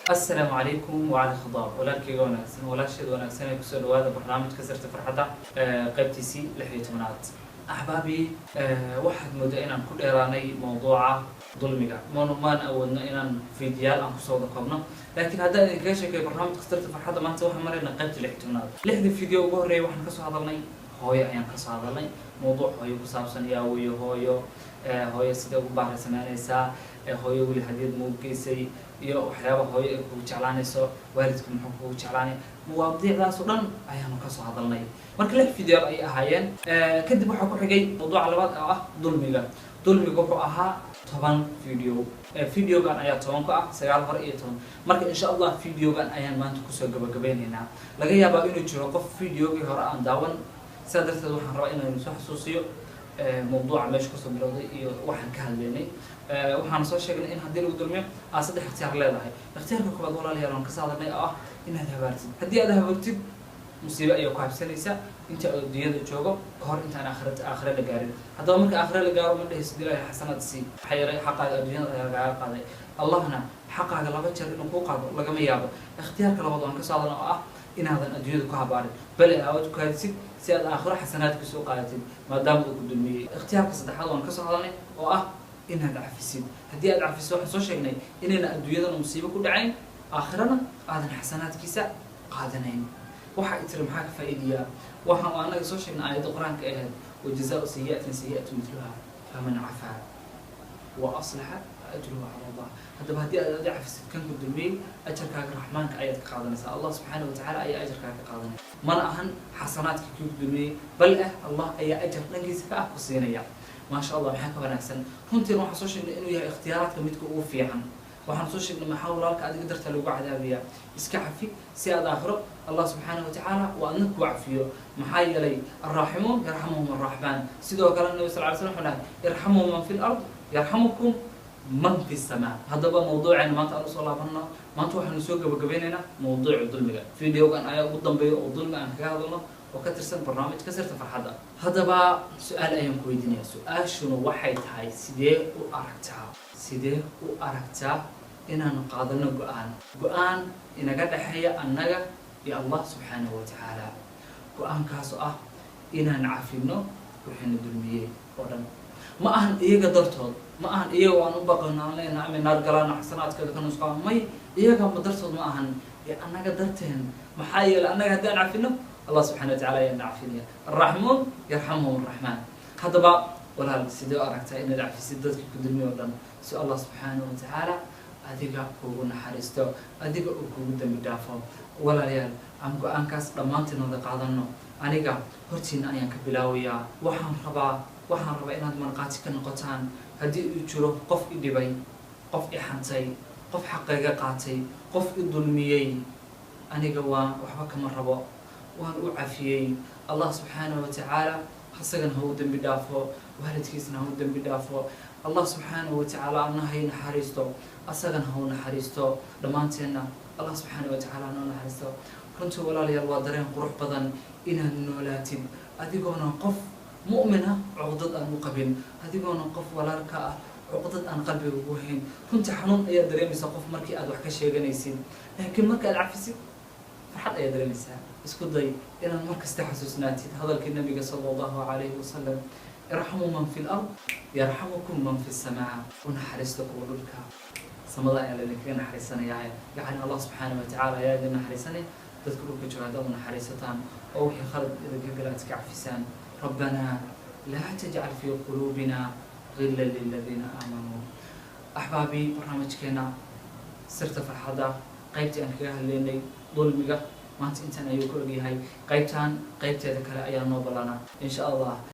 Asalaamu calaykum wacali khadaab. Walaalkayga wanaagsan, walaasheed wanaagsan ee kusoo dhawaada barnaamijka Sirta Farxadda, qaybtiisii 16aad. Axbaabii, waxaad moodaa inaan ku dheeraanay mowduuca dulmiga. Maan awoodno inaan fiidiyaal aan kusoo wada koobno, laakiin haddaan idinkaga sheekeyo barnaamijka Sirta Farxadda, maanta waxaan maraynaa qaybta 16aad. Lixda video ugu horreeya waxaan kasoo hadalnay hooyo ayaan kasoo hadalnay, mowduuc hooyo ku saabsan. Yaa weyo hooyo? Hooyo sidee ugu baarisameynaysaa? Hooyo weli hadiyad mau geysay? Iyo waxyaaba hooyo ay kugu jeclaanayso, waalidku muxuu kugu jeclaanay? Mawaadiicdaas oo dhan ayaanu kasoo hadalnay. Marka lix video ay ahaayeen. Kadib waxaa ku xigay mawduuca labaad oo ah dulmiga. Dulmiga wuxuu ahaa 10 video. Videogan ayaa 10 ku ah, sagaal hore iyo 10. Marka insha Allah videogan ayaan maanta kusoo gabagabeynaynaa. Laga yaabaa inuu jiro qof videogii hore aan daawan, sidaa darteed waxaan rabaa inaynu soo xasuusiyo mawduuca meesha kasoo bilowday iyo waxaan ka hadlaynay. Waxaan soo sheegnay in haddii lagu dulmiyo aad saddex ikhtiyaar leedahay. Ikhtiyaarka koobaad, walaalayaal, waan kasoo hadalnay, oo ah inaad habaartid. Haddii aad habaartid, musiibo ayaa ku habsanaysa inta adduunyada joogo, kahor intaan aakhira la gaarin. Haddaba marka aakhira la gaaro, ma dhehaysid "Ilaahay xasanaad sii", maxaa yeelay xaqaaga adduunyada ayaa lagaaga qaaday. Allahna xaqaaga laba jeer inuu kuu qaado lagama yaabo. Ikhtiyaarka labaad waan kasoo hadalna, oo ah inaadan adduunyada ku habaarin, bale aad ku kaadisid si aad aakhiro xasanaadkiisa u qaadatid, maadaama uu ku dulmiyey. Ikhtiyaarka saddexaad waan kasoo hadalnay, oo ah inaad cafisid. Haddii aad cafisid, waxaan soo sheegnay inayna adduunyadana musiibo ku dhacayn, aakhirana aadan xasanaadkiisa qaadanayn. Waxa ay tiri, "Maxaa ka faa'iidiyaa?" Waxaan anaga soo sheegnay aayadda Qur-aanka ahayd: وجزاء سيئة سيئة مثلها فمن عفا وأصلح أجره على الله. Haddaba haddii aad adi cafisid kan ku dulmiyey, ajarkaaga Raxmaanka ayaad ka qaadanaysaa. Allah subxaana watacaala ayaa ajarkaaga ka qaadanaya. Mana ahan xasanaadka kii ku dulmiyey, bal ah Allah ayaa ajar dhankiisa ka ah ku siinaya. Maasha Allah, maxaa ka wanaagsan? Runtiina waxaan soo sheegnay inuu yahay ikhtiyaaraadka midka ugu fiican. Waxaan soo sheegnay, maxaa walaalka adiga dartaa lagu cadaabayaa? Iska cafi si aad aakhiro Allah subxaanahu watacaala uu adna kuu cafiyo, maxaa yeelay الراحمون يرحمهم الرحمن. Sidoo kale Nabi sal ly slam wuxuu dhahay: ارحموا من في الأرض يرحمكم من في السماء. Haddaba mawduuceena maanta aan usoo laabano. Maanta waxaanu soo gabagabeynaynaa mawduuca dulmiga. Videogan ayaa ugu dambeeya oo dulmi aan kaga hadalno oo ka tirsan barnaamijka Sirta Farxadda. Haddaba su-aal ayaan ku weydiinaya. Su-aashuna waxay tahay: sidee u aragtaa inaan qaadano go-aan, go-aan inaga dhexeeya annaga iyo Allah subxaanahu watacaala, go-aankaas oo ah inaan cafino wixina dulmiyey oo dhan? Ma ahan iyaga dartood, ma ahan iyaga aan u baqano, aan leenahay ama naar galaan, xasanaadkeeda ka nusqaan. May, iyaga ma dartood ma ahan, ee annaga darteen. Maxaa yeelay annaga haddii aan cafino, Allah subxana watacala ayaa na cafinaya. الراحمون يرحمهم الرحمن. Haddaba walaal, sidee u aragtaa inaad cafisid dadka ku dulmiy oo dhan, si Allah subxaanahu watacaala adiga kugu naxariisto, adiga uu kugu dambi dhaafo? Walaalayaal, aan go-aankaas dhammaantiin wada qaadano. Aniga hortiina ayaan ka bilaabayaa. Waxaan rabaa inaad marqaati ka noqotaan. Haddii uu jiro qof i dhibay, qof i xantay, qof xaqayga qaatay, qof i dulmiyey, aniga waa waxba kama rabo, waan u cafiyey. Allah subxaanahu watacaala isagana ha u dembi dhaafo, waalidkiisna ha u dembi dhaafo. Allah subxaanahu watacaala ana hay naxariisto, asagana ha u naxariisto, dhammaanteenna Allah subxaanahu watacaala hanoo naxariisto. Runtii walaalayaal, waa dareen qurux badan inaad noolaatid adigoona qof mu'min ah cuqdad aan u qabin, adigoona qof walaalka ah cuqdad aan qalbiga ugu hayn. Runtii xanuun ayaad dareemaysaa qof markii aad wax ka sheeganaysid, laakiin marka aad cafisid, farxad ayaad dareemaysaa. Isku day inaad mar kasta xasuusnaatid hadalkii Nabiga sala Allahu calayhi wasalam: ارحموا من في الأرض يرحمكم من في السماء. U naxariista kuwa dhulka, samada ayaa laydinkaga naxariisanayaa. Yacni Allah subxaana watacaala ayaa idin naxariisanaya dadka dhulka jooga haddaad u naxariisataan oo wixii khalad idinka gala aad iska cafisaan. ربنا لا تجعل في قلوبنا غلا للذين آمنوا. Axbaabii, barnaamijkeena Sirta Farxadda, qaybtii aan kaga hadlaynay dulmiga, maanta intaan ayuu ku ogyahay. Qaybtan qaybteeda kale ayaa noo ballanaa, insha Allah.